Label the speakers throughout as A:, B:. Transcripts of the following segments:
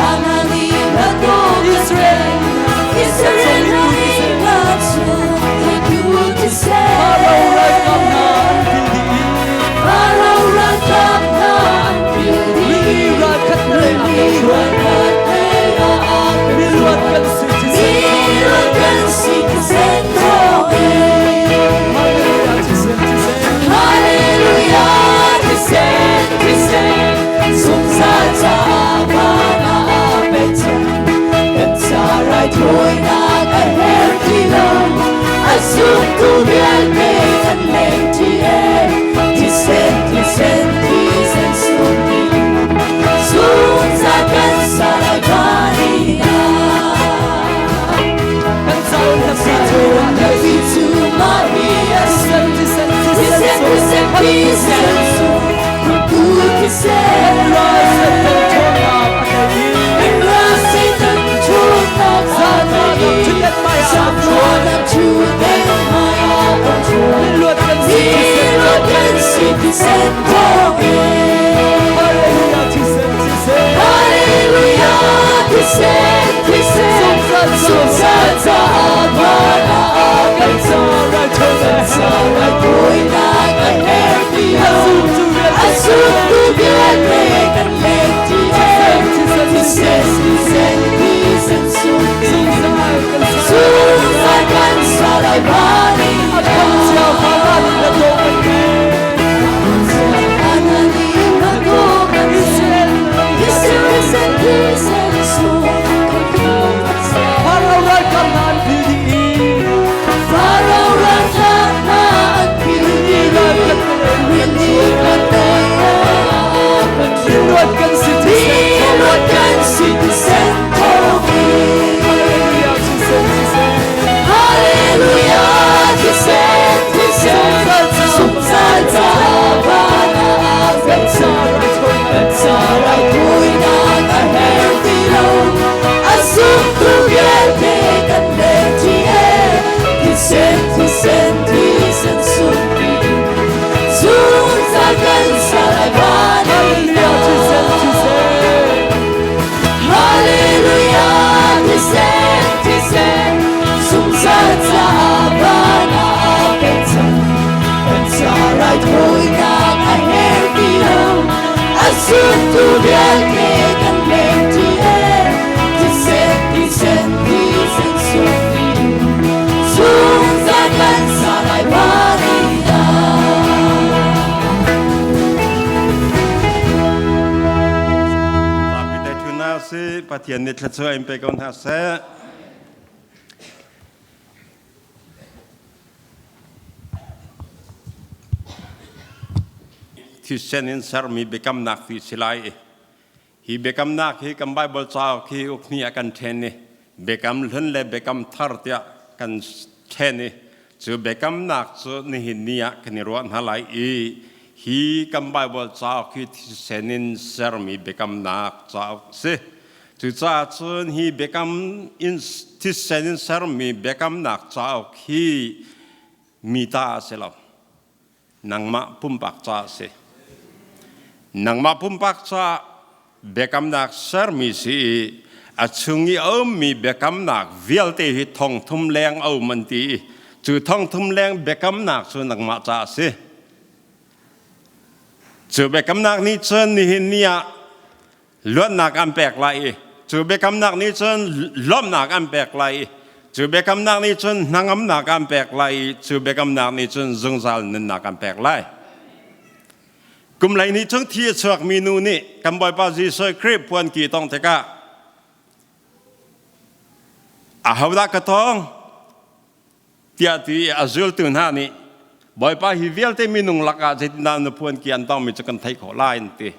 A: Bawipa nih nan dawh Israel
B: Israel
A: Pharaoh ralkap hna an pil dih i
B: Pharaoh ralkap hna an pil dih
A: Rili ralkhat na lei ah kan hruai. Miluat kan si thisen
B: Miluat kan si thisen thawngin
A: Hallelujah thisen thisen
B: Hallelujah thisen thisen zungzal caah van ah aa pechan kan ca raithawinak a herh ti lo a zumtu vialte kan leng ṭi e thisen thisen thisen sungin zungzal kan sa lai van i
A: Kan cawn na si cu
B: Nabi cu mah hi a si
A: thisen
B: thisen thisen thisen sung tu thisen
A: Ral Satan ṭhawnnak a tei i
B: Kan ral Satan ṭhawnnak a tei i Satan ṭhutdan hmaiah kan ṭhu.
A: Miluat kan si thisen
B: Miluat kan si thisen thawngin
A: Hallelujah thisen thisen
B: Hallelujah thisen thisen zungzal caah van ah kan
A: Kan ca raithawinak
B: ca raithawinak a herh ti
A: A
B: lo.
A: zumtu
B: A
A: vialte
B: zumtu vialte kan leng ṭi e. Thisen thisen thisen sungin
A: Zungzal kan sa
B: zungzal kan sa lai van i
A: A khamcia Farah na dawh kan Israel Pharaoh ralkap hna an pil dih i Miluat kan si thisen Hallelujah thisen thisen
B: Hallelujah, thisen, thisen, zungzal caah van ah kan
A: Kan ca raithawinak
B: Raithawinak a herh ti lo, a zumtu vialte kan leng ṭi e. Thisen, thisen, thisen sungin, zungzal kan sa lai van i
A: Hallelujah thisen thisen
B: Hallelujah, thisen, thisen, zungzal caah van ah kan cang. Kan ca raithawinak a herh ti lo, a zumtu vialte kan leng ṭi e. Thisen, thisen, thisen sungin, zungzal kan sa lai van i
C: Zapi te thu na si Pathian nih thluachuah in pe ko hna seh. Thisen in sermi biakamnak ti si lai i hi biakamnak hi kan Bible cauk hi uk hnih ah kan ṭhen i biakam hlun le biakam thar tiah kan ṭhen i cu biakamnak cu nihin ni ah kan i ruah hna lai i hi kan Bible cauk hi thisen in sermi biakamnak cauk a si. Cucaah cun hi biakam in thisen in sermi biakamnak cauk hi mi ta a si lo. Nangmah pumpak ca a si. Nangmah pumpak ca biakamnak sermi si i a chung i a ummi biakamnak vialte hi thong thum leng a um an ti i cu thong thum leng biakamnak cu nangmah ca a si. Cu biakamnak nih cun nihin ni ah luatnak an pek lai i cu biakamnak nih cun lawmhnak an pek lai i cu biakamnak nih cun hnangamnak an pek lai i cu biakamnak nih cun zungzal nunnak an pek lai. Kum lei nih chung thi a chuakmi nu nih kan Bawipa Jesuh Khrih puan ki tong tikah ahodah ka tong tiah ti a zultu hna nih Bawipa hi vialte minung lakah zeitindah na puan ki an tongmi cu kan theih khawh lai an ti.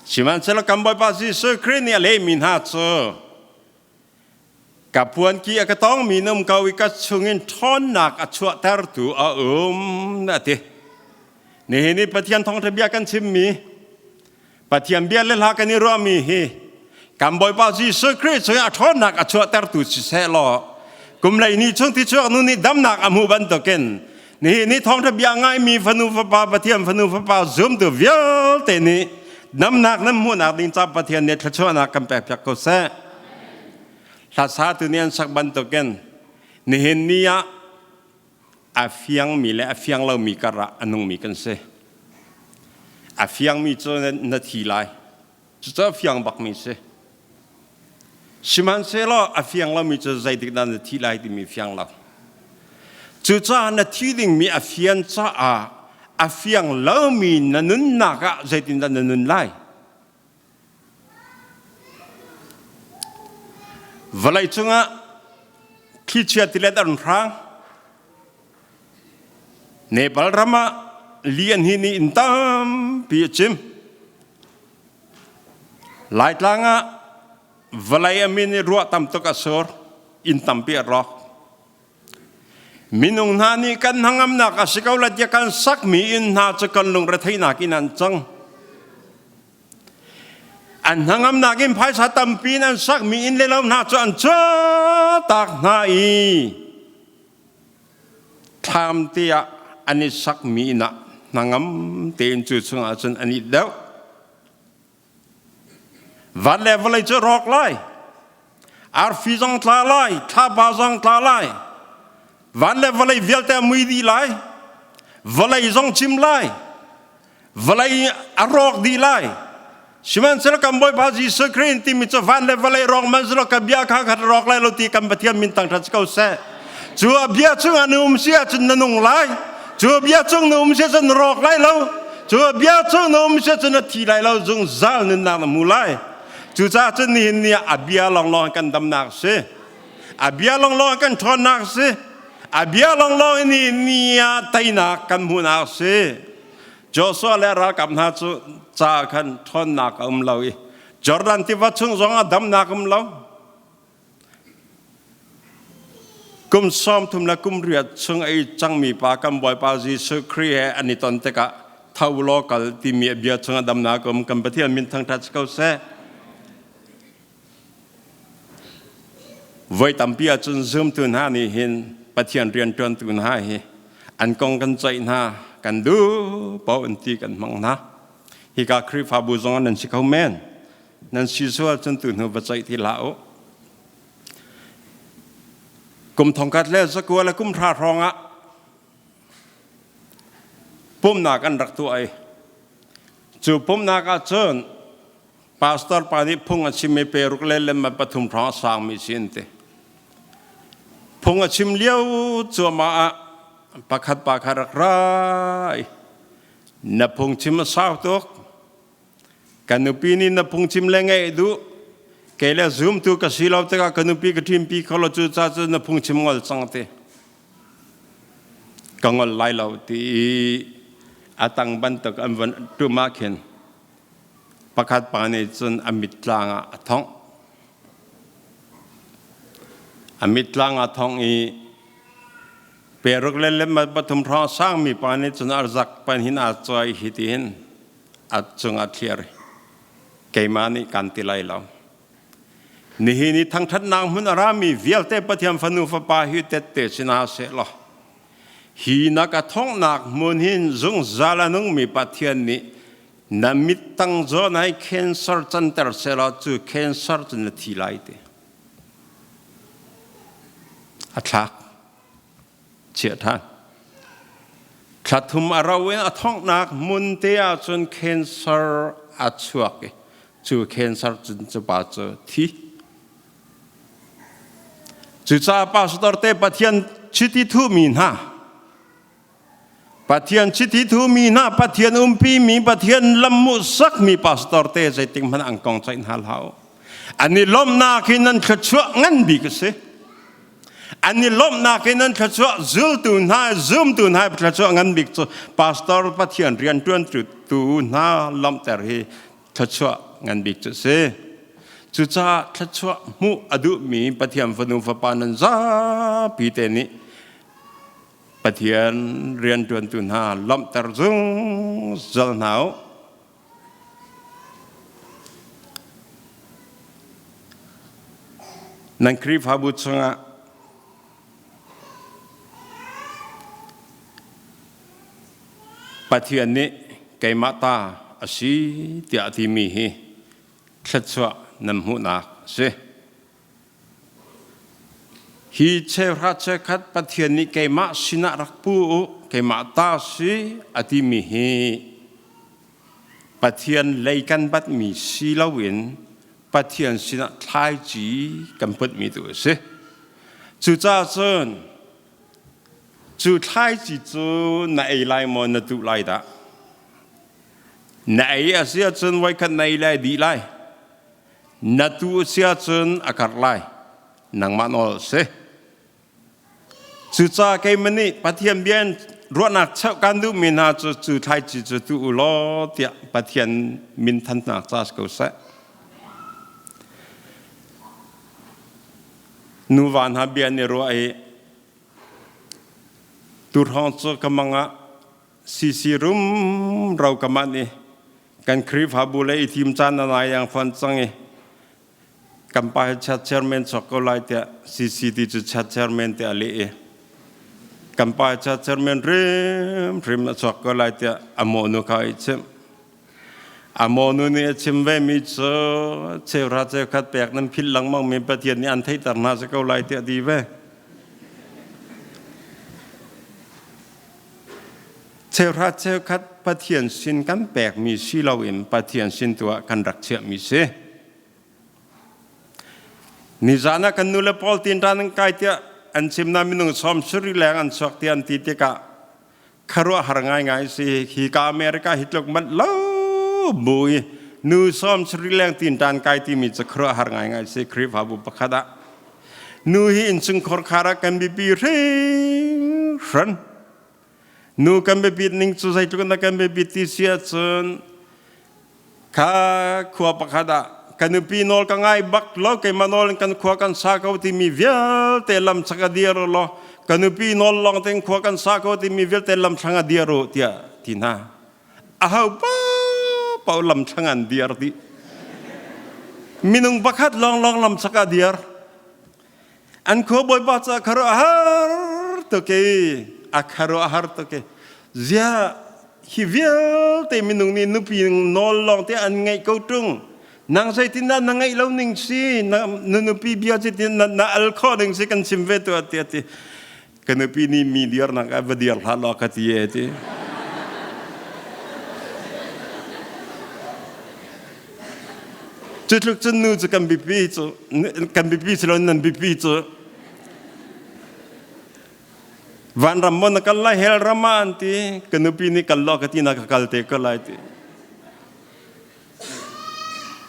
C: Sihmanhsehlaw kan Bawipa Jesuh Khrih nih a lehmi hna cu ka puan ki a ka tongmi na um ko i ka chungin ṭhawnnak a chuahtertu a um a ti. Nihin i Pathian thawngṭha bia kan chimmi Pathian bia le hla kan i ruahmi hi kan Bawipa Jesuh Khrih chung a ṭhawnnak a chuahtertu siseh law kum lei ni chung ti chuak nu nih damnak a hmuh bantukin nihin ni thawngṭha bia ngaimi fanu fapa Pathian fanu fapa zumtu vialte nih Namnak nan hmuhnak ding ca Pathian nih thluachuahnak kan pek piak ko seh. Hla satu nih an sak bantukin nihin ni ah a fiangmi le a fiang lomi kar ah a nungmi kan si. A fiangmi cu na thi lai. Cucu a fiang bakmi si. Sihmanhsehlaw a fiang lomi cu zeitik dah na thi lai timi fiang lo. Cucaah na thi dingmi a fian caah a fiang lomi na nunnak ah zeitindah na nun lai? Vawlei cungah thlichia tilet an hrang. Nepal ram ah li an hi nih inn tampi a cim. Laitlang ah vawlei a min i ruah tam tuk a sur, inn tampi a rawk. Minung hna nih kan hnangamnak a si ko la tiah kan sakmi inn hna cu kan lungretheihnak in an cang. An hnangamnak in phaisa tampi in an sakmi inn le lo hna cu an tak hna i thlam te ah an i sakmi inn ah hnangam tein cu chungah cun an it deuh. Van le vawlei cu rawk lai. Arfi zong tla lai, thlapa zong tla lai. Van le vawlei vialte a mui dih lai. Vawlei zong cim lai. Vawlei a rawk dih lai. Sihmanhsehlaw kan Bawipa Jesuh Khrih in timi cu van le vawlei rawk hmanhsehlaw ka bia kha khat rawk lai lo ti kan Pathian min tangṭhat si ko seh. Cu a bia chungah na um si ahcun na nung lai. Cu a bia chung na um si ahcun na rawk lai lo. Cu a bia chung na um si ahcun na thi lai lo zungzal nunnak na hmu lai. Cucaah cun nihin ni ah a bia lawnglawng kan damnak si. A bia lawnglawng kan ṭhawnnak si. A bia lawnglawng in nihin ni ah teinak kan hmuhnak si. Joshua le ralkap hna cu ca khan ṭhawnnak a um lo i Jordan tiva chung zong ah damnak um lo. Kum 30 le kum riat chung a i cangmi pa kan Bawipa Jesuh Khrih he an i ton tikah tho law kal timi a bia chungah damnak um kan Pathian min thangṭhat si ko seh. Voi tampi ahcun zumtu hna nih hin Pathian rianṭuantu hna hi an kong kan ceih hna, kan duh paoh in ti kan hmang hna. Hika Khrihfabu zong nan si kho men. Nan si sual cun tu hnu va ceih ti hlah u. Kum thongkhat le zakua le kum hra hrawng ah pumnak an rak tuah i cu pumnak ah cun pastor pa nih phung a chim i peruk le lem pathum hrawng a sangmi si an ti. Phung a chim lio cuahmah ah pakhat pa kha rak ra i na phungchim a sau tuk Ka nupi nih na phungchim le ngaih duh. Kei le zumtu ka si lo tikah ka nupi ka ṭhimpi kho lo cu ca cu na phungchim ngol cang ti. Ka ngol lai lo ti i a tang bantuk an van ṭum ah khin pakhat pa nih cun a mittlang ah a thongh. A mittlang ah thongh i peruk le lem pathum hrawng sangmi pa nih cun arzak pan hin aa cawi hi ti hin a cungah thliar keimah nih kan ti lai lo. Nihin i thangṭhatnak hmun a rami vialte Pathian fanu fapa hi tette si hna seh law hi na ka thonghnak hmun hin zungzal a nungmi Pathian nih na mit tang zawn ai cancer canter seh law cu cancer cu na thi lai ti. A thlak. Chiah ṭhan. Thla thum a rau in a thonghnak hmun te ah cun cancer a chuak i cu cancer cun cu pa cu thi. Cucaah pastor te Pathian chiti thuhmi hna Pathian chiti thuhmi hna Pathian umpi mi Pathian lam hmuhsakmi pastor te zeitik hmanh an kong ceih hna hlah u. An i lawmhnak hi nan thluachuah ngan bik a si. An i lawmhnak in an thluachuah zultu hna zumtu hna thluachuah ngan bik cu pastor Pathian rianṭuan tu hna lawmhter hi thluachuah ngan bik cu si. Cucaah thluachuah hmuh a duhmi Pathian fanu fapa nan zapi te nih Pathian rianṭuantu hna lawmhter zungzal hna u. Nan Khrihfabu chungah Pathian nih keimah ta a si tiah a timi hi thluachuah nan hmuhnak a si. Hi cheuhra cheukhat Pathian nih keimah sinah rak pu u, keimah ta si a timi hi Pathian lei kan batmi si loin Pathian sinah thlaici kan putmi tu a si. Cucaah cun cu thlaici cu na ei lai maw na tuh lai dah? Na ei a si ahcun voikhat na ei lai dih lai. Na tuh a si ahcun a karh lai. Nangmah nawl a si. Cucaah keimah nih Pathian bia in ruahnak cheuh kan duhmi hna cu cu thlaici cu tuh u law tiah Pathian min thannak ca si ko seh. Nuva hna bia an i ruah i tuhrawng cu ka mang ah CC rumro ka manh i kan Khrihfabu le i thim caan a nai yang fawn cang i kan pa hi chat chairman chok ko lai tiah CCT cu chat chairman tiah a leh i kan pa hi chat chairman hrimhrim a chuak ko lai tiah a mawnu kha i chimh. A mawnu nih a chim ve mi cu cheuhra cheukhat pek nan philh lengmang mi Pathian nih an theihter hna si ko lai tiah a ti ve. Cheuhra cheukhat Pathian sin kan pekmi si loin Pathian sin tu ah kan rak chiahmi si. Nizan ah kan nule pawl tinṭan an kai tiah an chimnak minung sawm sarih leng an chuak tiah an ti tikah khuaruahhar ngaingai si. Hi ka America hi tluk manh lo bu i nu sawm sarih leng tinṭan kai timi cu khuaruahhar ngaingai si Khrihfabu pakhat ah. Nu hi innchungkhar khar ah kan biapi hringhran. Nu kan biapit ning cu zeitluk in dah kan biapit ti si ahcun kha khua pakhat ah ka nupi nawl ka ngai bak lo keimah nawl in kan khua kan sa ko timi vialte lam chak a dir law ka nupi nawl lawng tein khua kan sa ko timi vialte lam thlang a dir u tiah ti hna aho paoh lam thlang an dir dih minung pakhat lawnglawng lam chak a dir An khua bawipa ca khuaruahhar tuk i a khuaruahhar tuk i ziah hi vialte minung nih nupi nawl lawng te an ngeih ko ṭung nang zeitindah na ngeih lo ning si na nupi bia zeitin na al khawh ding si kan chim ve tuah tiah ti ka nupi nih mi dirnak ah va dir hlah law ka ti e ti cu tluk cun nu cu kan biapi cu kan biapi si lo nan biapi cu vanram maw na kal lai hell ram ah an ti ka nupi nih kal law ka ti na ka kal te ko lai ti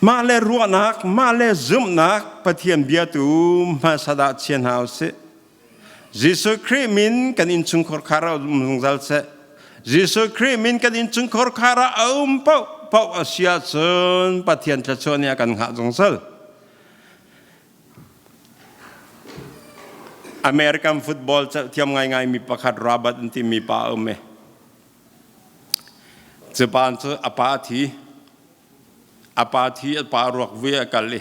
C: mah le ruahnak mah le zumhnak Pathian bia tu hmasa dah chia hna usih Jesuh Khrih min kan innchungkhar khar ah um zungzal seh. Jesuh Khrih min kan innchungkhar khar ah a um paoh paoh a si ahcun Pathian thluachuah nih a kan hngah zungzal. American football thiam ngaingai mi pakhat Robert an timi pa a um i cu pa cu a pa a thi. A pa thi a pa ruak vui a kal i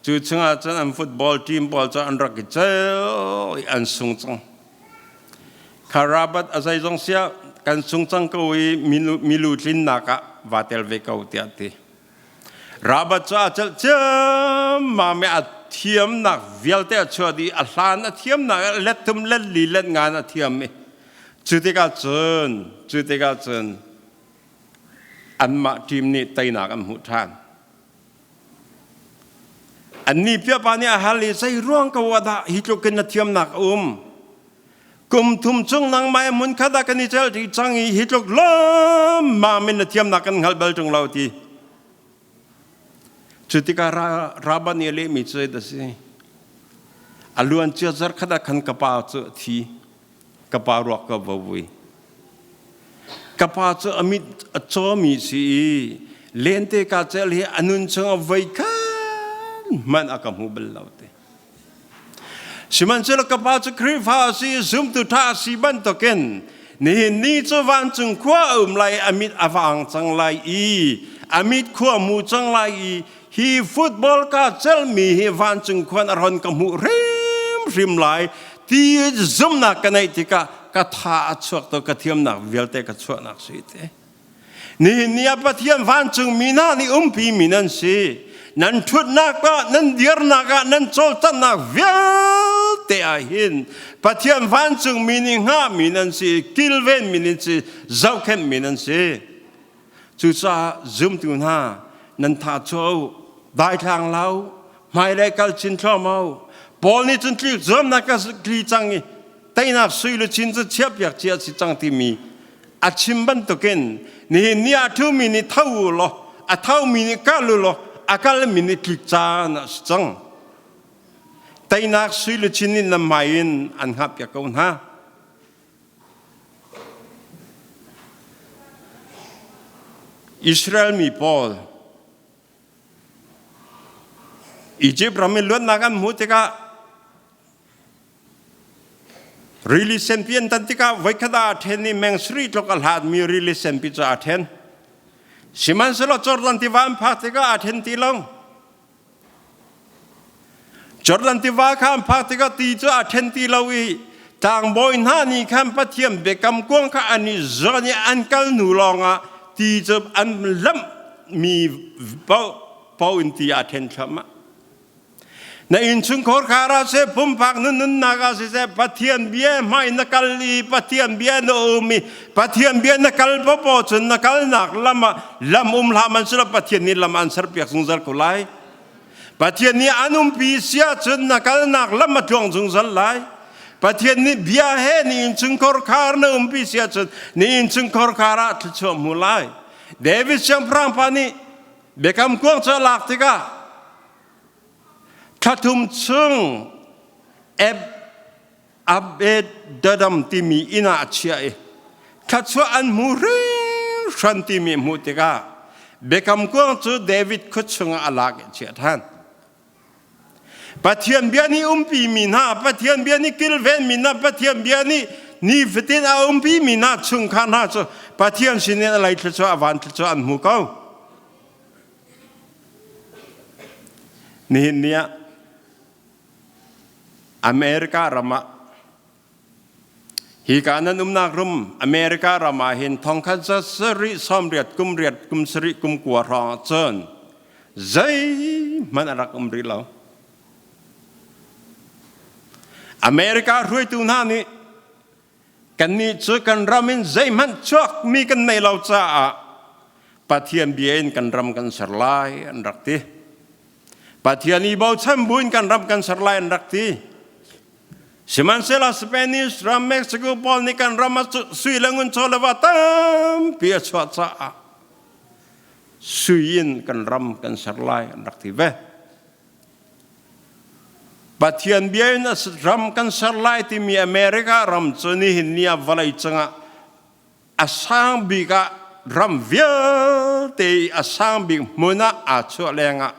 C: cu chungah cun an football team pawl cu an rak i cel i an sung cang. Kharabat a zeizong siah kan sung cang ko i milu tlinnak ah va tel ve ko tiah ti. Rabat cu a celh ciammam i a thiamnak vialte a chuah dih a hlan a thiamnak let thum let li let ngan a thiam i cu tikah cun cu tikah cun anmah team nih teinak an hmuh ṭhan. Annih piapa nih a hal i zei ruang ko ah dah hi tluk in na thiamnak a um? Kum thum chung nangmah he hmun khat ah kan i celh ṭi cang i hi tluk lawmmam in na thiamnak kan hngalh bal ṭung lo ti. Cu tikah Raban nih a lehmi cu zeidah a si? A luan cia zarh khat ah khan ka pa cu a thi. Ka pa ruak ka va vui. Ka pa cu a mit a cawmi si i lente ka cel hi a nun chung a voi khan hmanh a ka hmu bal lo te. Sihmanhsehlaw ka pa cu Khrihfa a si i zumtu ṭha a si bantukin nihin ni cu vancung khua a um lai a mit a vang cang lai i a mit khua mu cang lai i hi football ka celmi hi vancung khuan a ron ka hmuh hrimhrim lai ti zumnak ka neih tikah ka tha a chuak to ka thiamnak vialte ka chuahnak si te. Nihin ni ah Pathian vancungmi hna nih umpimi nan si. Nan ṭhutnak ah, nan dirnak ah, nan cawlcanghnak vialte ah hin Pathian vancungmi nih hngahmi nan si, kilvenmi nan si, zohkhenhmi nan si. Cucaah zumtu hna, nan tha chuah u, daithlang hlah u, hmailei kal chin thluahmah u. Paul nih cun tlik zuamnak ka tli cang i teinak sui luchin cu chiahpiak cia a si cang timi a chim bantukin nihin ni ah ṭhumi nih tho u law a thomi nih kal u law a kalmi nih tlik caan a si cang. Teinak sui luchin in nan hmai in an hngahpiak ko hna. Israel mi pawl Egypt ram in luatnak an hmuh tikah Rili senpi an tan tikah voikhat ah aa ṭhen i meng sarih tluk a hlatmi rili senpi cu aa ṭhen. Sihmanhsehlaw Jordan tiva an phak tikah aa ṭhen ti lo. Jordan tiva kha an phak tikah ti cu aa ṭhen ti lo i tlangbawi hna nih khan Pathian biakam kuang kha an i zawn i an kal hnu lawngah ti cu an lamhmi paoh in ti aa ṭhen thluahmah. Na innchungkhar khar ah seh, pumpak na nunnak ah siseh, Pathian bia hmai na kal i Pathian bia na um i Pathian bia na kal popo cun na kalnak lam ah lam um hlah man sila Pathian nih lam an serpiak zungzal ko lai. Pathian nih an umpi sia cun na kalnak lam a tluang zungzal lai. Pathian nih bia he ni innchungkhar khar na umpi sia cun ni innchungkhar khar ah thluachuah hmu lai. David siangpahrang pa nih biakam kuang cu a lak tikah Thla thum chung Abedadam timi inn ah a chiah i thluachuah an hmu hringhran timi hmuh tikah biakam kuang cu David khua chungah a lak i a chiah ṭhan. Pathian bia nih umpimi hna, Pathian bia nih kilvenmi hna, Pathian bia nih nifatin a umpimi hna chungkhar hna cu Pathian sinin a lei thluachuah, a van thluachuah an hmu ko. Nihin ni ah America ram ah hika nan umnak rum America ram ah hin thongkhat za sarih sawmriat kum riat kum sarih kum kua hrawng ah cun zeihmanh a rak um rih lo. America hruaitu hna nih Kannih cu kan ram in zeihmanh chuakmi kan neih lo caah Pathian bia in kan ram kan ser lai an rak ti. Pathian i bochan buin kan ram kan ser lai an rak ti. Sihmanhsehlaw Spanish ram Mexico pawl nih kan ram ah sui le ngun chaw le va tampi a chuah caah sui in kan ram kan ser lai an rak ti ve. Pathian bia in ram kan ser lai timi America ram cu nihin ni ah vawlei cungah a sang bik ah ram vialte i a sang bik hmun ah aa chuah lengah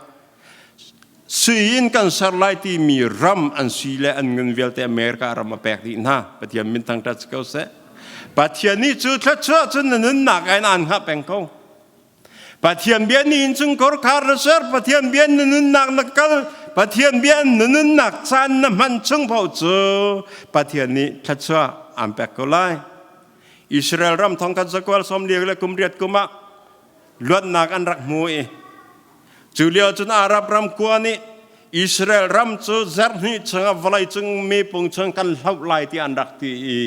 C: sui in kan ser lai timi ram an sui le an ngun vialte America ram a pek dih hna. Pathian min thangṭhat si ko seh. Pathian nih cu thluachuah cun na nunnak in aan hngah peng ko. Pathian bia ni in chungkhar khar na ser Pathian bia na nunnak na kal Pathian bia na nunnak caan na hman chung paoh cu Pathian nih thluachuah aan pek ko lai. Israel ram thongkhat zakual sawmli le kum riat kum ah luatnak an rak hmu i cu lio cun Arab ram kua nih Israel ram cu zarhhnih chungah vawlei cung mipung chung kan hloh lai ti an rak ti i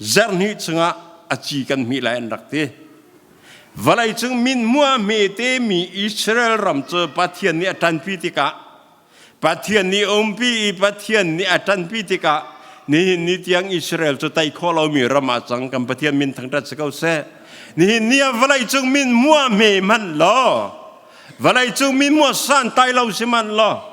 C: zarhhnih chungah a ci kan hmih lai an rak ti. Vawleicung min hmua hmete mi Israel ram cu Pathian nih a ṭanpi tikah Pathian nih umpi i Pathian nih a ṭanpi tikah nihin ni tiang Israel cu tei khawh lomi ram ah cang kan Pathian min thangṭhat si ko seh. Nihin ni ah vawleicung min hmua hme hmanh law vawleicung min hmua santlai lo si hmanh law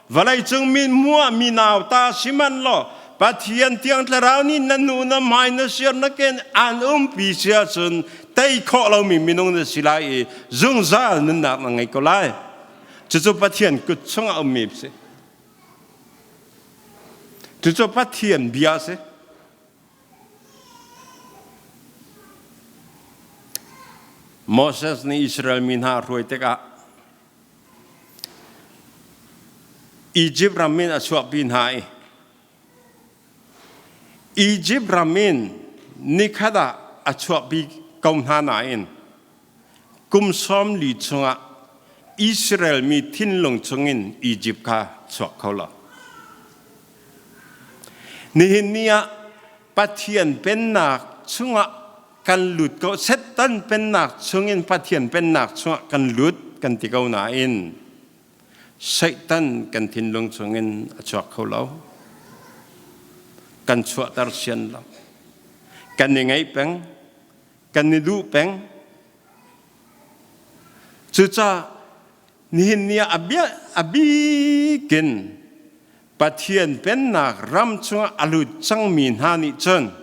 C: Vawleicung mi hmuah mi nauta si manh law Pathian Thiang Thlarau nih na nu na hmai na siar na ken an umpi si ahcun tei khawh lomi minung na si lai i zungzal nunnak na ngei ko lai. Cucu Pathian kut chungah ummi a si. Cucu Pathian bia a si. Moses nih Israel mi hna a hruai tikah Izipt ram in a chuahpi hna i Izipt ram in nikhat ah a chuahpi ko hna nain. Kum 40 chungah Israel mi thinlung chungin Egypt kha chuak kho lo. Nihin ni ah Pathian pennak chungah kan lut ko. Satan pennak chungin Pathian pennak chungah kan lut kan ti ko nain Satan kan thinlung chungin a chuak kho lo. Kan chuahter sian lo. Kan i ngaih peng. Kan i duh peng. Cucaah nihin ni ah a bikin Pathian pennak ram chungah a lut cangmi hna nih cun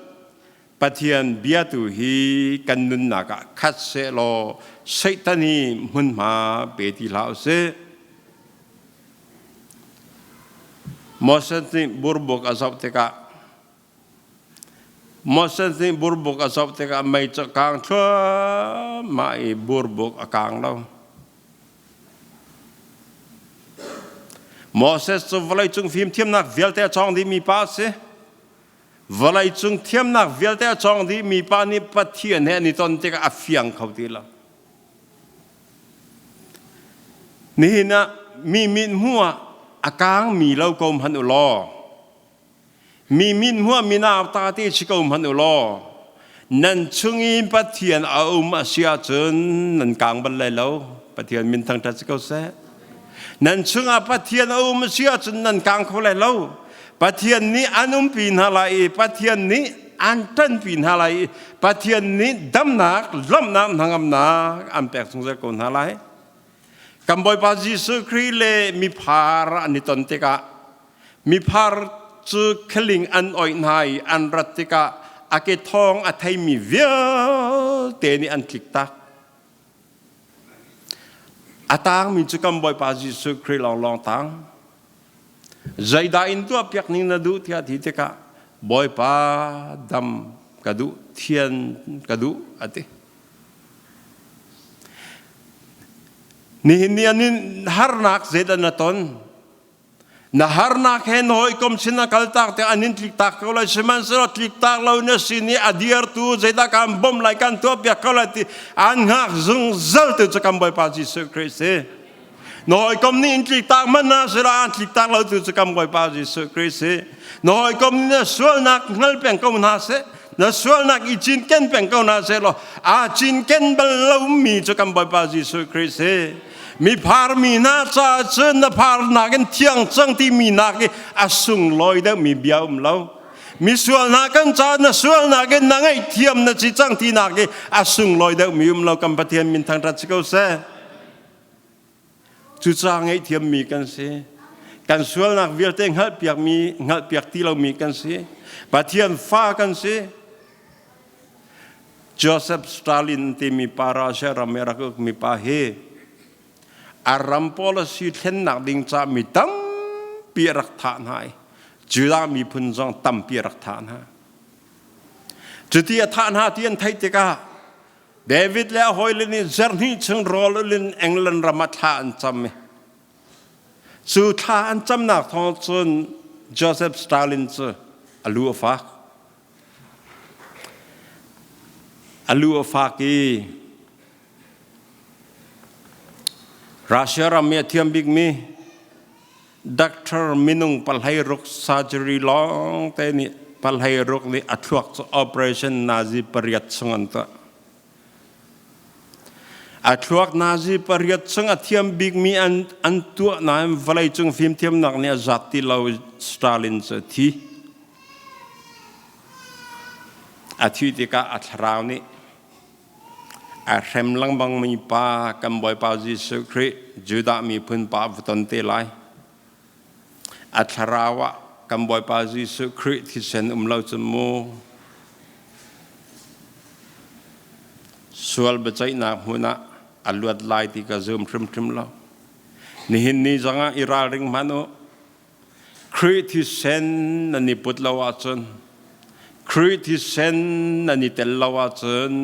C: Pathian bia tu hi kan nunnak ah khat sehlaw Satan hi hmunhma pe ti hlah usih. Moses nih burbuk a zoh tikah Moses nih burbuk a zoh tikah mei cu a kang thluahmah i burbuk a kang lo. Moses cu vawleicung fimthiamnak vialte a cawng dihmi pa a si. Vawleicung thiamnak vialte a cawng dihmi pa nih Pathian he an i ton tikah a fiang kho ti lo. Nihin ah mi mithmuh ah a kangmi lo ko hmanh u law Mi min hmuah minau ta te si ko hmanh u law nan chung i Pathian a um a si ahcun nan kang bal lai lo. Pathian min thangṭhat si ko seh. Nan chungah Pathian a um a si ahcun nan kang kho lai lo. Pathian nih an umpi hna lai i Pathian nih an ṭanpi hna lai i Pathian nih damnak, lawmhnak, hnangamnak an pek zungzal ko hna lai. Kan Bawipa Jesuh Khrih le miphar an i ton tikah Miphar cu khaling an oih hna i an rat tikah a ke thawng a theimi vialte nih an tliktak. A tangmi cu kan Bawipa Jesuh Khrih lawnglawng tang. Zeidah in tuahpiak ning na duh tiah ti tikah Bawipa dam ka duh, thian ka duh a ti. Nihin ni an harnak zeidah na ton? Na harnak he na hawikom sin na kaltak tiah an in tliktak ko lai sihmanhsehlaw tliktak lo na sin i a dirtu zeidah kaan bawmh lai kan tuahpiak ko lai ti an hngak zungzal tu cu kan Bawipa Jesuh Khrih si. Na hawikom nih in tliktak hmanh hna sehla an tliktak lo tu cu kan Bawipa Jesuh Khrih si. Na hawikom nih na sualnak hngal peng ko hna seh na sualnak i cinken peng ko hna seh law aa cinken bal lomi cu kan Bawipa Jesuh Khrih si. Mi pharmi hna caah cun na pharnak in thiang cang timi nak i a sunglawi deuhmi bia um lo. Misual hna kan caah na sualnak in na ngaihthiam na si cang tinak i a sunglawi deuhmi um lo kan Pathian min thangṭhat si ko seh. Cucaah ngaihthiammi kan si. Kan sualnak vialte hngalhpiakmi hngalhpiak ti lomi kan si. Pathian fa kan si. Joseph Stalin timi pa Russia ram i rak ukmi pa hi a ram policy thlennak ding caah mi tampi a rak thah hna i Judah miphun zong tampi a rak thah hna. Cuti a thah hna ti an theih tikah David le a hawile nih zarhhnih chung rawl ul in England ram ah thla an cam i cu thla an camnak thawng cun Joseph Stalin cu a lu a fak. A lu a fak i Russia ram i a thiam bikmi doctor minung palhei ruk surgery lawngte nih palhei ruk nih a thluak cu operation nazi pariat chung an tuah. A thluak nazi pariat chung a thiam bikmi an, an tuah nain vawleicung fimthiamnak nih a zat ti lo Stalin cu a thi. A thih tikah a thlarau nih a hrem lengmangmi pa kan Bawipa Jesuh Khrih Judah miphun pa va ton te lai. A thlarau ah kan Bawipa Jesuh Khrih thisen um lo cun mu sual biaceihnak hmun ah a luat lai ti ka zum hrimhrim lo. Nihin ni zongah i ralring hmanh u. Khrih thisen nan i put lo ahcun Khrih thisen nan i tel lo ahcun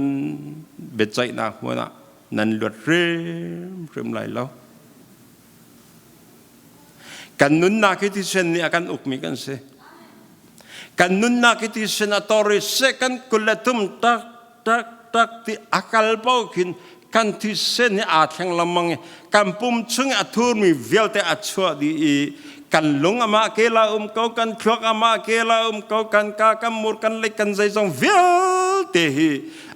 C: biaceihnak hmun ah nan luat hrimhrim lai lo. Kan nunnak hi thisen nih a kan ukmi kan si. Kan nunnak hi thisen a tor i second 23 tak tak tak ti a kal paoh khin Kan thisen hi aa thleng lengmang i kan pum chung i a thurmi vialte a chuah dih i kan lung amah kela um ko, kan thluak amah kela um ko, kan ka, kan mur, kan lei, kan zeizong vialte hi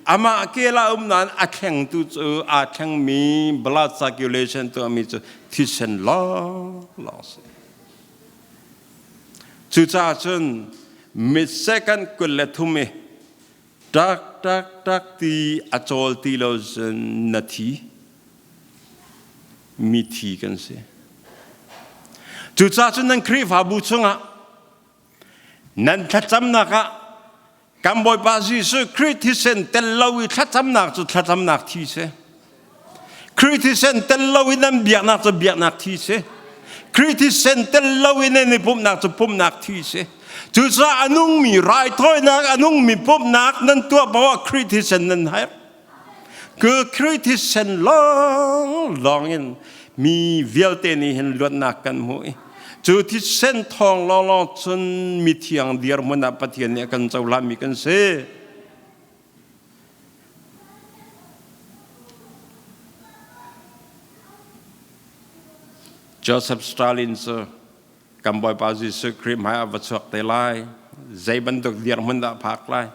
C: amah kela um nain a thlengtu cu aa thlengmi blood circulation tuahmi cu thisen lawnglawng si. Cucaah cun mit second 23 i tak tak tak ti a cawl ti lo cun na thi. Mi thi kan si. Cucaah cun nan Khrihfabu chungah nan thlacamnak ah kan Bawipa Jesuh Khrih thisen tel lo i thlacamnak cu thlacamnak thi si. Khrih thisen tel lo in nan biaknak cu biaknak thi si. Khrih thisen tel lo in nan i pumhnak cu pumhnak thi si. Cucaah a nungmi raithawinak, a nungmi pumhnak nan tuah paoh ah Khrih thisen nan herh. Ku Khrih thisen lawnglawng in mi vialte nih hin luatnak kan hmu i cu thisen thawng lawnglawng cun mithiang dirhmun ah Pathian nih a kan cohlanmi kan si. Joseph Stalin cu kan Bawipa Jesuh Khrih hmai ah va chuak te lai. Zei bantuk dirhmun dah phak lai?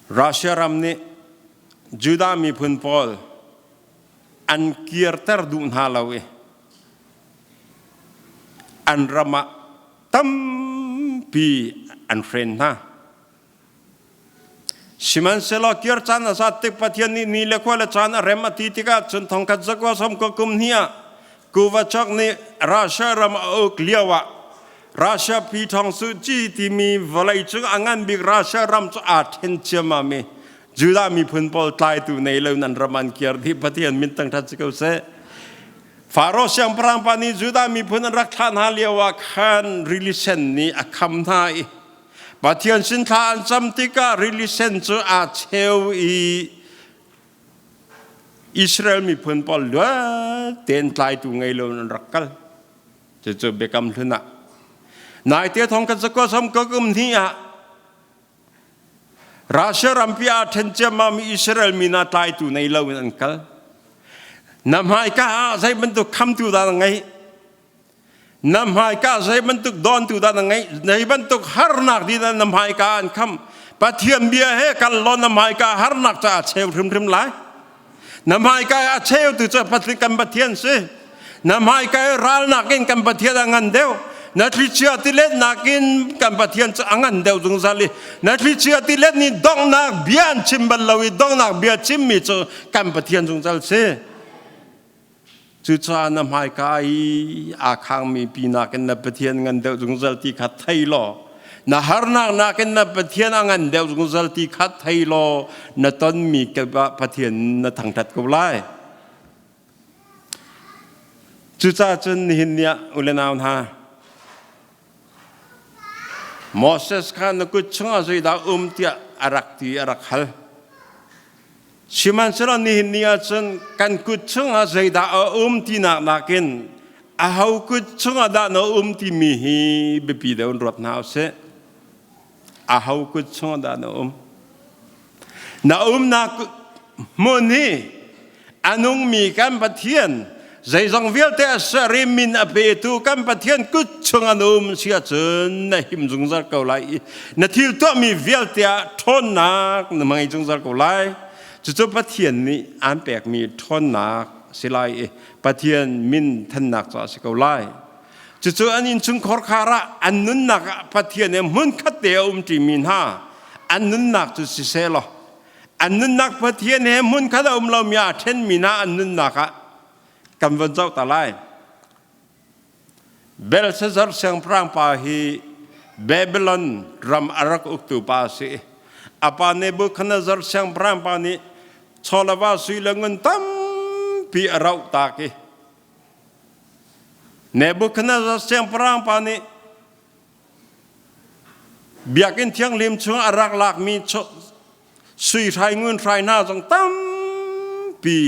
C: Russia ram nih Judah miphun pawl an kirter duh hna lo i an ram ah tampi an hren hna. Sihmanhsehlaw kir caan a zat tik Pathian nih ni le khua le caan a rem a ti tikah cun thongkhat zakua som ka kum hnih ah Kuvachok nih Russia ram a uk lio ah Russia pi Thong Suu Kyi timi vawleicung a ngan bik Russia ram cu aa ṭhen ciammam i Judah miphun pawl tlaitu nei lo nan ram an kir dih. Pathian min tangṭhat si ko seh. Faro siangpahrang pa nih Judah miphun an rak thlah hna lio ah khan rili sen nih a kham hna i Pathian sin thla an cam tikah rili sen cu aa cheu i Israel miphun pawl luat tein tlaitu ngei lo in an rak kal. Cucu biakam hlun ah. Naite thong kan zakua som ka kum hnih ah Russia rampi aa ṭhen ciammam i Israel mi hna tlaitu nei lo in an kal. Na hmaika ah zei bantuk khamtu dah na ngeih? Na hmaika zei bantuk dawntu dah na ngeih? Zei bantuk harnak di dah na hmaika an kham? Pathian bia he kal law na hmaika harnak caah cheu hrimhrim lai. Na hmaika a cheutu cu kan Pathian si. Na hmaika i ralnak in kan Pathian a ngan deuh. Na thlichia tiletnak in kan Pathian cu a ngan deuh zungzal i na thlichia tilet nih donghnak bia an chim bal lo i donghnak bia chimmi cu kan Pathian zungzal si. Cucaah na hmaika i aa khangmi pi nakin na Pathian ngan deuh zungzal ti kha thei law na harnak nakin na Pathian a ngan deuh zungzal ti kha thei law na tonmi kip ah Pathian na thangṭhat ko lai. Cucaah cun nihin ni ah u le nau hna, Moses kha na kut chungah zeidah um tiah a rak ti a rak hal. Sihmanhsehlaw nihin ni ahcun kan kut chungah zeidah a um tinak nakin aho kut chungah dah na um timi hi biapi deuh in ruat hna usih. Aho kut chungah dah na um? Na umnak hmun hi a nungmi kan Pathian zeizong vialte a ser i min a petu kan Pathian kut chung an um si ahcun na him zungzal ko lai i na thil tuahmi vialte ah ṭhawnnak na ngei zungzal ko lai. Cucu Pathian nih aan pekmi ṭhawnnak si lai i Pathian min thannak caah a si ko lai. Cucu an innchungkhar khar ah an nunnak ah Pathian he hmunkhat te a umṭimi hna an nunnak cu siseh law an nunnak Pathian he hmunkhat a um lomi aa ṭhenmi hna an nunnak ah kan von zoh ta lai. Belshazzar siangpahrang pa hi Babylon ram a rak uktu pa a si. A pa Nebuchadnezzar siangpahrang pa nih chawleva sui le ngun tampi a rauh tak i Nebuchadnezzar siangpahrang pa nih biakinn thianghlim chung a rak lakmi sui hrai ngun hrai hna zong tampi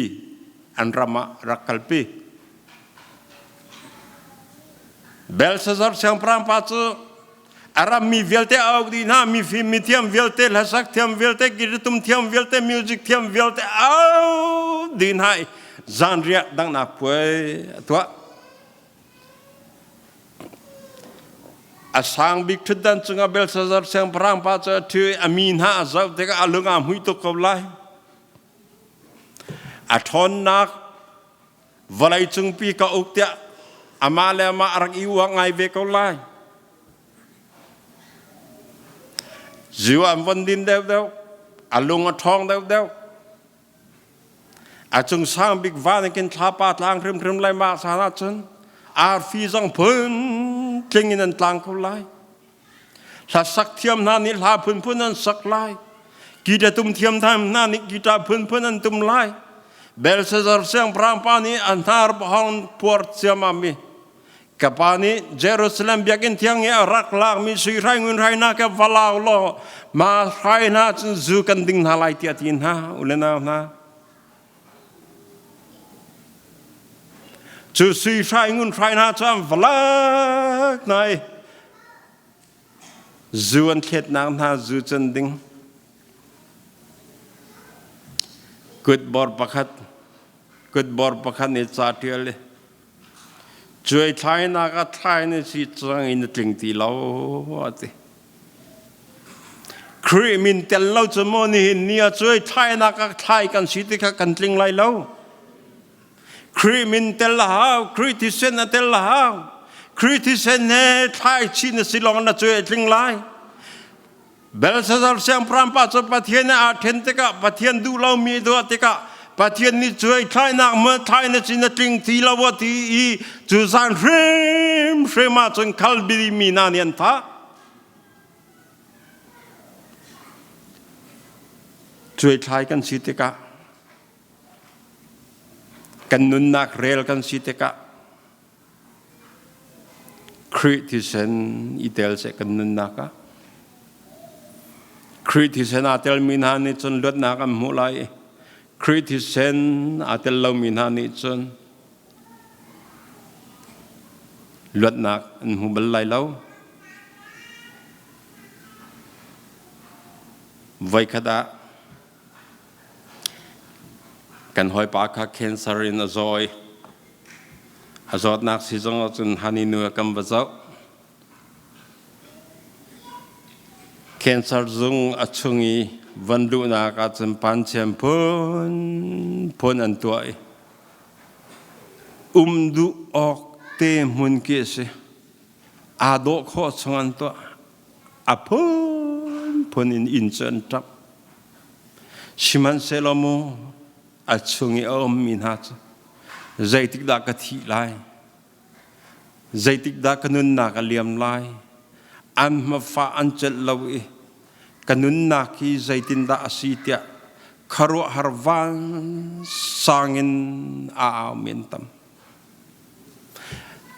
C: an ram ah rak kalpi. Belshazzar siangpahrang pa cu A rammi vialte a auh dih hna, mifim mithiam vialte, hlasak thiam vialte, kiritum thiam vialte, music thiam vialte auh dih hna i zanriah danghnak puai a tuah. A sang bik ṭhutdan cungah Belshazzar siangpahrang pa cu a ṭhu i a mi hna a zoh tikah a lung aa hmuih tuk ko lai. A ṭhawnnak vawlei cungpi ka uk tiah amah le amah a rak i uang ngai ve ko lai. Zu an von din deuhdeuh, a lung a ṭhawng deuhdeuh. A cung sang bik van in thlapa tlang hrimhrim lai ma san ahcun arfi zong phun tling in an tlang ko lai. Hlasak thiam hna nih hla phunphun an sak lai. Guitar tum thiam hna nih guitar phunphun an tum lai. Belshazzar siangpahrang pa nih a hnar hong puar ciammam i ka pa nih Jerusalem biakinn thiang i a rak lakmi sui hrai ngun hrai hna ka va lau law ma hrai hna cun zu kan ding hna lai tiah ti hna u le nau hna. Cu sui hrai ngun hrai hna cu an va lak hna i zu an thletnak hna zu cun ding. Kutbor pakhat kutbor pakhat nih ca ṭial i cuai thlainak ah thlai na si cang in na tling ti lo a ti. Khrih min tel lo cu maw nihin ni ah cuai thlainak ah thlai kan si ti kha kan tling lai lo. Khrih min tel a hau, Khrih thisen a tel a hau. Khrih thisen he thlai chin na si lawng na cuai a tling lai. Belshazzar siangpahrang pa cu Pathian nih aa ṭhen tikah Pathian duh lomi tuah tikah Pathian nih cuai thlainak ma thlai na cin a tling ti lo a ti i cu zan hrimhrim ah cun Khaldi mi hna nih an thah. Cuai thlai kan si tikah kan nunnak rel kan si tikah Khrih thisen i tel seh kan nunnak ah. Khrih thisen aa telmi hna nih cun luatnak an hmuh lai i Khrih thisen aa tel lomi hna nih cun luatnak an hmu bal lai lo. Voikhat ah kan hawipa kha cancer in a zaw i A zawtnak sizung ahcun hani nu a kan va zoh. Cancer zung a chung i van luhnak ahcun panciam phunphun an tuah i um duh awk te hmun khi a si. Aa dawh khawh chung an tuah. A phunphun in inn cu an ṭamh. Sihmanhsehlaw mu a chung i a ummi hna cu zeitikdah ka thih lai, zeitikdah ka nunnak a liam lai, an hmafa an celh lo i ka nunnak hi zeitindah a si tiah khuaruahhar vansang in a au men tam.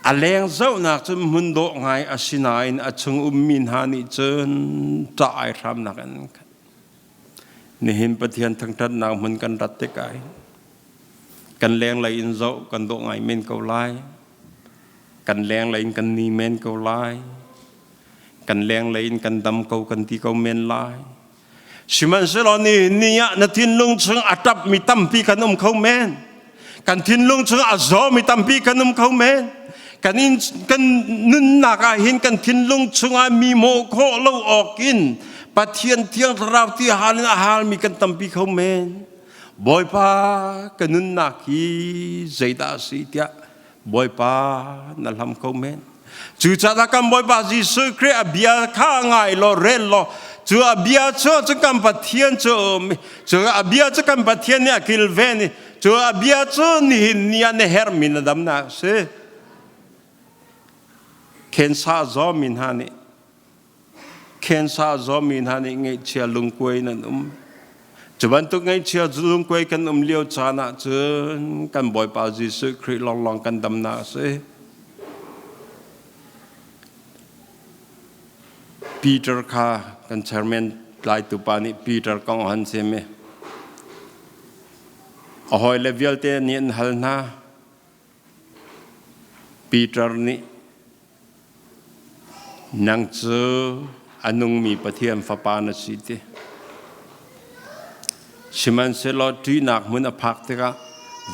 C: A leng zohnak cu hmun dawh ngai a si nain a chung ummi hna nih cun ṭah ai hramnak an khat. Nihin Pathian thangṭhatnak hmun kan rat tikah hin kan lenglei in zoh kan dawh ngai men ko lai. Kan lenglei in kan ni men ko lai. Kan lenglei in kan dam ko kan ti ko men lai. Sihmanhsehlaw ni ni ah na thinlung chung a ṭapmi tampi kan um kho men. Kan thinlung chung a zawmi tampi kan um kho men. Kan in kan nunnak ah hin kan thinlung chungah mi mawh khawh lo awk in Pathian Thiang Thlarau ti hal in a halmi kan tampi kho men. Bawipa ka nunnak hi zeidah a si tiah Bawipa na hlam kho men. Cucaah kan Bawipa Jesuh Khrih a bia kha ngai law rel law cu a bia cu cu kan Pathian cu um cu a bia cu kan Pathian nih a kilven i cu a bia cu nihin ni ah na herhmi na damnak a si. Khensa zawmi hna nih Khensa zawmi hna nih ngaihchia lungkuai nan um. Cu bantuk ngaihchia lungkuai kan um lio caan ah cun kan Bawipa Jesuh Khrih lawnglawng kan damnak a si. Peter kha kan chairman tlaitu pa nih Peter kong han chim i a hawile vialte nih an hal hna. Peter nih Nang cu a nungmi Pathian Fapa na si ti. Sihmanhsehlaw ṭihnak hmun a phak tikah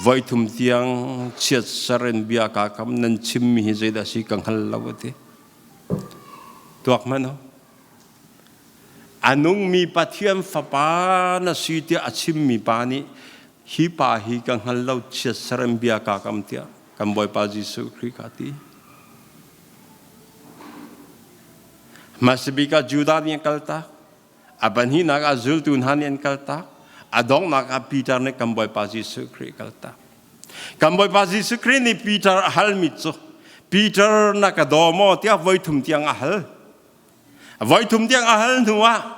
C: voithum tiang chiatser in bia kaa kam nan chimmi hi zeidah a si ka hngal lo a ti. Tuak hmanh u. A nungmi Pathian Fapa na si tiah a chimmi pa nih hi pa hi ka hngal lo chiatser in bia kaa kam tiah kan Bawipa Jesuh Khrih kha a ti. Hmasabik ah Judah nih an kaltak. A pahnihnak ah zultu hna nih an kaltak. A donghnak ah Peter nih kan Bawipa Jesuh Khrih kaltak. Kan Bawipa Jesuh Khrih nih Peter a halmi cu Peter na ka daw maw tiah voithum tiang a hal. Voithum tiang a hal hnu ah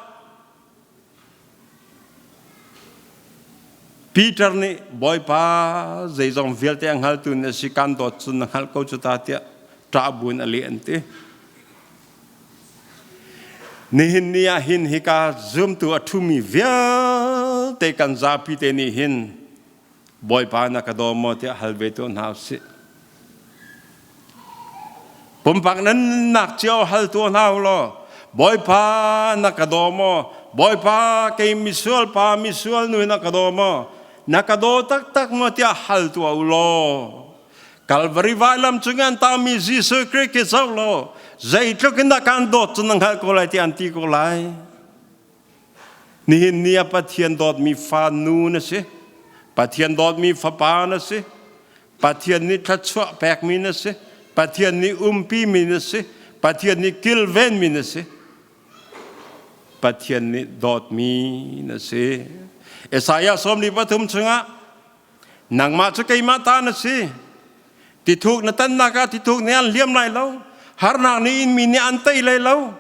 C: Peter nih Bawipa zeizong vialte a hngaltu na si kan dawt cu na hngalh ko cu ta tiah ṭah buin a leh an ti. Nihin ni ah hin hika zumtu a ṭhumi vialte kan zapi te nih hin Bawipa na ka daw maw tiah hal ve tuah hna usih. Pumpak nan nak cio hal tuah hna u law Bawipa na ka daw maw? Bawipa kei misual pa misual nu na ka daw maw? Na ka daw taktak maw tiah hal tuah u law Kalvari vailam cung an tami Jesuh Khrih khi zoh law zeitluk in dah kan dawt cu na hngalh ko lai ti an ti ko lai. Nihin ni ah Pathian dawtmi fa nu na si. Pathian dawtmi fapa na si. Pathian nih thluachuah pekmi na si. Pathian nih umpimi na si. Pathian nih kilvenmi na si. Pathian nih dawtmi na si. Isaiah 43 chungah nangmah cu keimah ta na si. Tithuk na tannak ah tithuk nih an hliam lai lo. Harnak nih in mi nih an tei lai lo.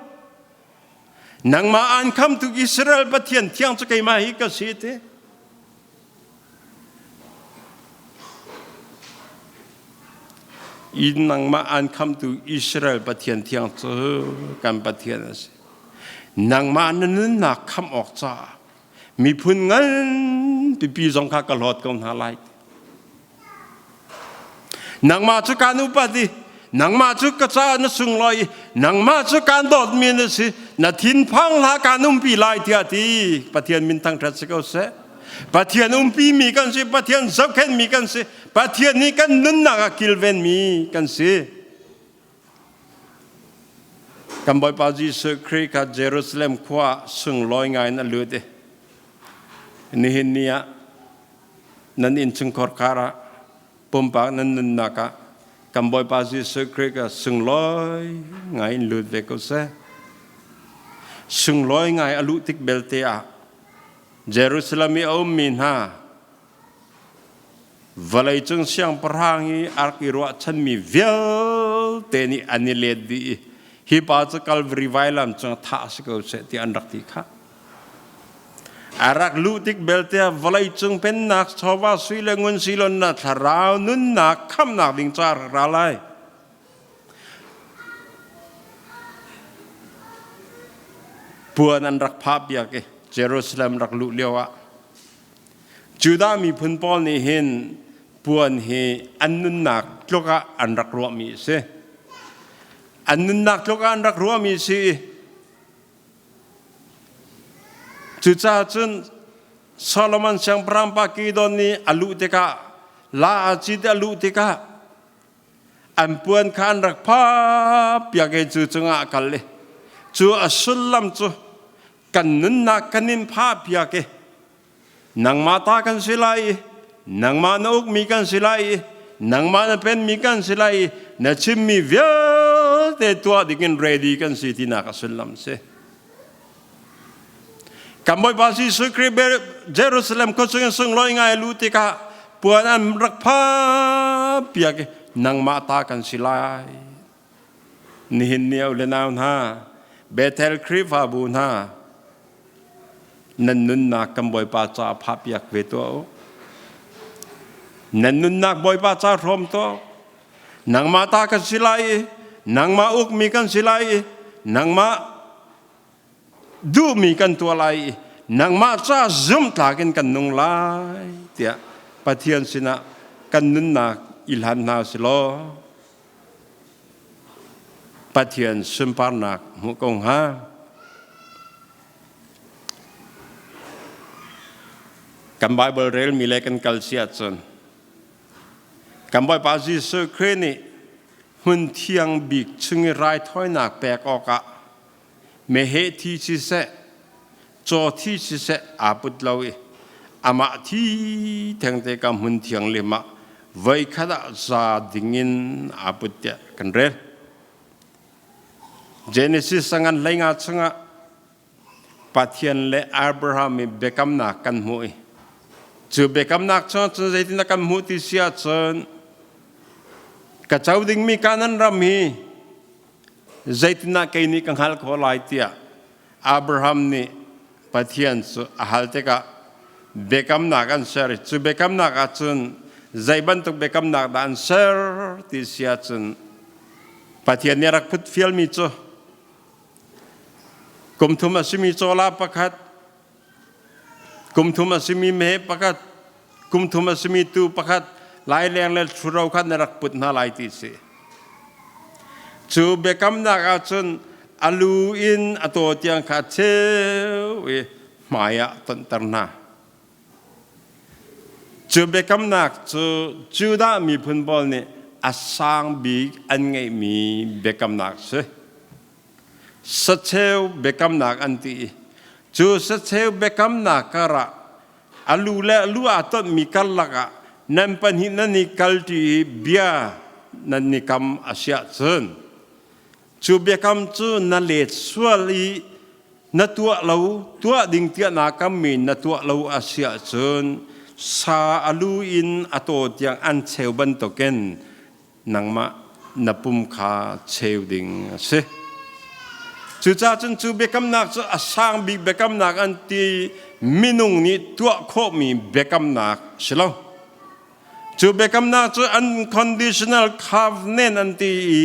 C: Nangmah aan khamtu Israel Pathian thiang cu keimah hi ka si ti. I nangmah aan khamtu Israel Pathian thiang cu kan Pathian a si. Nangmah na nunnak khamh awk caah miphun ngan pipi zong kha ka hlawt ko hna lai. Nangmah cu kaan upat i nangmah cu ka caah na sunglawi i nangmah cu kaan dawtmi na si na thinphang hlah kaan umpi lai tiah ti Pathian min thangṭhat si ko seh. Pathian umpi mi kan si, Pathian zohkhenhmi kan si, Pathian nih kan nunnak a kilvenmi kan si. Kan Bawipa Jesuh Khrih kha Jerusalem khua sunglawi ngai in a lut i nihin ni ah nan innchungkhar kar ah pumpak nan nunnak ah kan Bawipa Jesuh Khrih ka sunglawi ngai in lut ve ko seh. Sunglawi ngai a luh tik belte ah Jerusalem i a ummi hna vawleicung siangpahrang i a rak i ruahchanmi vialte nih an i let dih i hi pa cu Calvary vailam cung thah si ko seh ti an rak ti kha. A rak luh tik belte ah vawleicung pennak chawva sui le ngun silonnak thlarau nunnak khamnak ding ca rak ra lai. Puan an rak phah piak i Jerusalem rak luh lio ah Judah miphun pawl nih hin puan hi an nunnak tluk ah an rak ruahmi a si. An nunnak tluk ah an rak ruahmi a si i Cucaah cun Solomon siangpahrang pa Kidon nih a luh tikah la a cit a luh tikah an puan kha an rak phap piak i cu cungah a kal i cu a sullam cu kan nunnak kan in phah piak i nangmah ta kan si lai i nangmah na ukmi kan si lai i nangmah na penmi kan si lai i na chimmi vialte tuah dingin ready kan si tinak a sullam si. Kan Bawipa Jesuh Khrih Jerusalem khua chungin sunglawi ngai lu tikah puan an rak pha piak i nangmah ta kan si lai. Nihin ni u le nau hna, Bethel Khrihfabu hna, nan nunnak kan Bawipa ca phah piak ve tuah u. Nan nunnak Bawipa ca hrawm tuah u. Nangmah ta kan si lai i, nangmah ukmi kan si lai i, nangmah duhmi kan tuah lai i, nangmah ca zumhtlak in kan nung lai tiah Pathian sinah kan nunnak i hlan hna si law. Pathian sunparnak hmuh ko hnga. Kan Bible relmi le kan kal si ahcun kan Bawipa Jesuh Khrih nih hmun thiang bik chung i raithawinak pek awkah meheh thi siseh, caw thi siseh aa put lo i amah thi thengte ka hmun thianghlim ah voikhat ah za dingin aa put tiah kan rel. Genesis sangan hleinga chungah Pathian le Abraham i biakamnak kan hmuh i cu biakamnak chungah cun zeitindah kan hmuh ti si ahcun ka co dingmi Kanaan ram hi zeitindah kei nih ka hngalh khawh lai tiah Abraham nih Pathian cu a hal tikah biakamnak an ser i cu biakamnak ah cun zei bantuk biakamnak dah an ser ti si ahcun Pathian nih a rak phut fialmi cu kum thum a simi cawla pakhat, kum thum a simi meh pakhat, kum thum a simi tuu pakhat, laileng le ṭhuro kha na rak put hna lai ti si. Cu biakamnak ah cun a lu in a taw tiang kha cheu i hmai ah tonhter hna. Cu biakamnak cu Judah miphun pawl nih a sang bik an ngeihmi biakamnak a si. Sacheu biakamnak an ti i cu sacheu biakamnak karah a lu le a lu aa tonhmi karlak ah nan pahnih nan i kalṭi i bia nan i kam a si ahcun Cu biakam cu na let sual i na tuah lo, tuah ding tiah naa kammi na tuah lo a si ahcun sa a lu in a taw tiang an cheu bantukin nangmah na pum kha cheu ding a si. Cucaah cun cu biakamnak cu a sang bik biakamnak an ti minung nih tuah khawhmi biakamnak si lo. Cu biakamnak cu unconditional covenant an ti i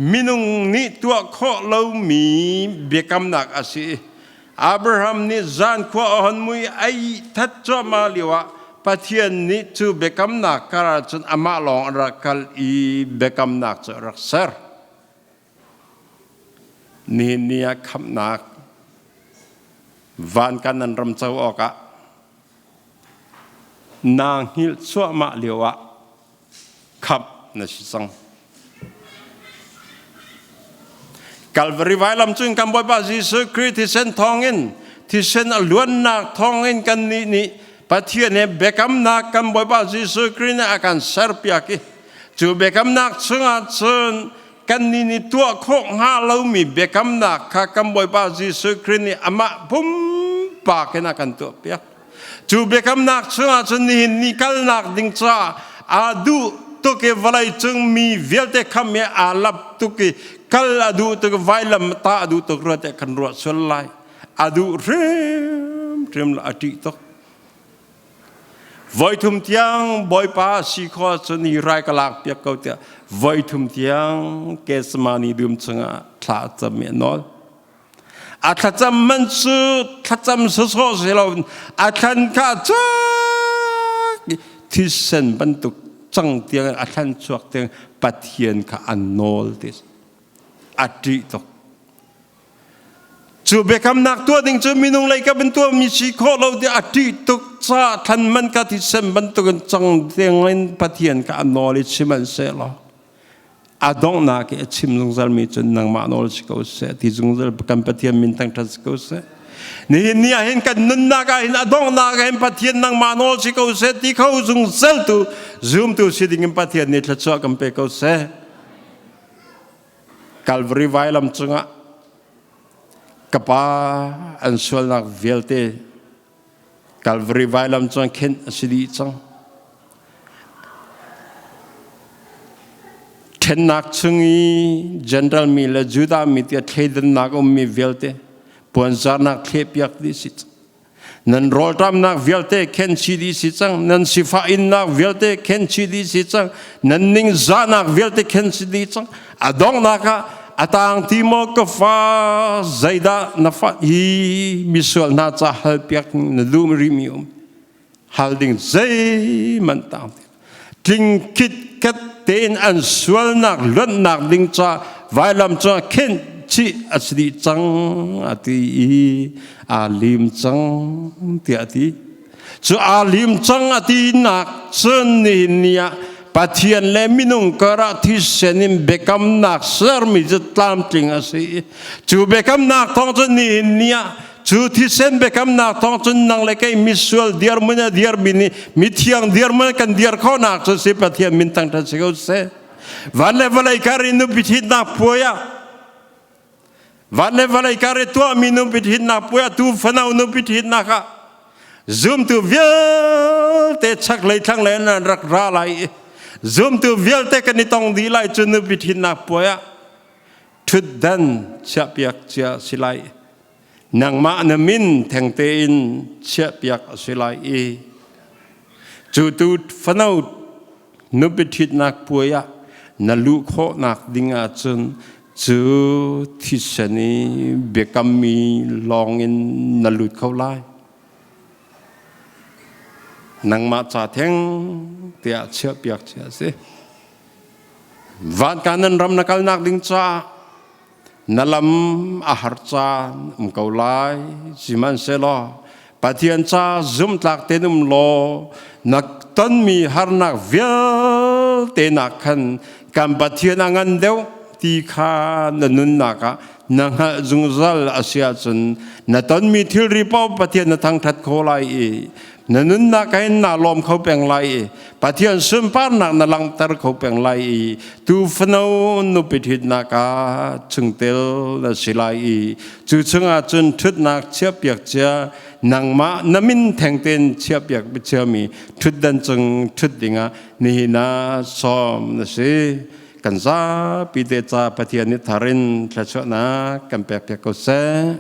C: minung nih tuah khawh lomi biakamnak a si. Abraham nih zan khua a hon mui ai that cuahmah lioah Pathian nih cu biakamnak kar ahcun amah lawng a rak kal i biakamnak cu a rak ser. Nihin ni ah khamhnak van kan nan ram co awkah Naa hngilh cuahmah lioah khamh na si cang. Calvary vailam cun kan Bawipa Jesuh Khrih thisen thawngin thisen a luannak thawngin kannih nih Pathian he biakamnak kan Bawipa Jesuh Khrih nih a kan serpiak i cu biakamnak chungah cun kannih nih tuah khawh hnga lomi biakamnak kha kan Bawipa Jesuh Khrih nih amah pumpak in a kan tuahpiak. Cu biakamnak chungah cun nihin ni kalnak ding caah aa duh tuk i vawlei cung mi vialte kham i aa lap tuk i kal a duh tuk i vailam ta a duh tuk rua tiah kan ruah sual lai. A duh hrimhrim a ṭih tuk. Voithum tiang Bawipa si khawh ahcun hi rai ka lak piak ko tiah voithum tiang Gethsemane dum chungah thla a cam i a nawl. A thlacam man cu thlacam sawsawh si lo a thlan kha cak thisen bantuk cang tiang a thlan chuak tiang Pathian kha an nawl ti a ṭih tuk. Cu biakamnak tuah ding cu minung lei ka ban tuahmi si khawh lo tiah a ṭih tuk caah thlan man ka thisen bantukin cang dengin Pathian kha a nawl i sihmanhsehlaw a donghnak i a chim zungzalmi cu nangmah nawl si ko seh ti zungzal kan Pathian min thangṭhat si ko seh. Nihin ni ah hin kan nunnak ah hin a donghnak ah hin Pathian nangmah nawl si ko seh ti kho zungzal tu zumtu si ding in Pathian nih thluachuah kan pe ko seh. Calvary vailam cungah ka pa an sualnak vialte Calvary vailam cung khin a si dih cang. Ṭhennak chung i Gentile mi le Judah mi tiah thleidannak ummi vialte puanzarnak thlehpiak dih si cang. Nan rawlṭamnak vialte khen chih dih si cang. Nan sifah innak vialte khen chih dih si cang. Nan ningzahnak vialte khen chih dih cang. A donghnak ah a tang ti maw ka fa zeidah na fa hi misual hna ca halpiak na duh rihmi um hal ding zeihmanh tang tling khit ket tein an sualnak luatnak ding ca vailam cungah khenh chih a si dih cang a ti i aa lim cang tiah a ti. Cu aa lim cang a tinak cun nihin ni ah Pathian le minung karah thisen in biakamnak sermi cu tlamtling a si. Cu biakamnak thawng cun nihin ni ah cu thisen biakamnak thawng cun nang le kei misual dirhmun a dirmi nih mithiang dirhmun kan dir khawhnak cu si Pathian min thangṭhat si ko seh. Van le vawlei kar i nupi ṭhitnak puai ah van le vawlei kar i tuahmi nupi ṭhitnak puai ah tu fano nupi ṭhitnak ah zumtu vialte chaklei thlanglei an rak ra lai i zumtu vialte kan i tong dih lai cu nupi ṭhitnak puai ah ṭhutdan chiahpiak cia si lai. Nangmah na min thengte in chiahpiak a si lai i cu tu fano nupi ṭhitnak puai ah na luh khawhnak ding ahcun cu thisen i biakammi lawngin na lut kho lai. Nangmah ca theng tiah chiahpiak cia a si. Van kanan ram na kalnak ding caah na lam a har caan um ko lai. Sihmanhsehlaw Pathian ca zumhtlak tein um law na tonmi harnak vialte nak khan kan Pathian a ngan deuh ti kha na nunnak ah na hngalh zungzal a si ahcun na tonmi thilri paoh Pathian na thangṭhat kho lai i na nunnak hin naa lawm kho peng lai i Pathian sunparnak na langhter kho peng lai i tuufano nupi ṭhitnak ah chungtel na si lai i cu chungah cun ṭhutnak chiahpiak cia nangmah na min thengten chiahpiak ciami ṭhutdan cung ṭhut dingah nihin ah sawm na si. Kan zapi te ca Pathian nih thar in thluachuahnak kan pekpiak ko seh.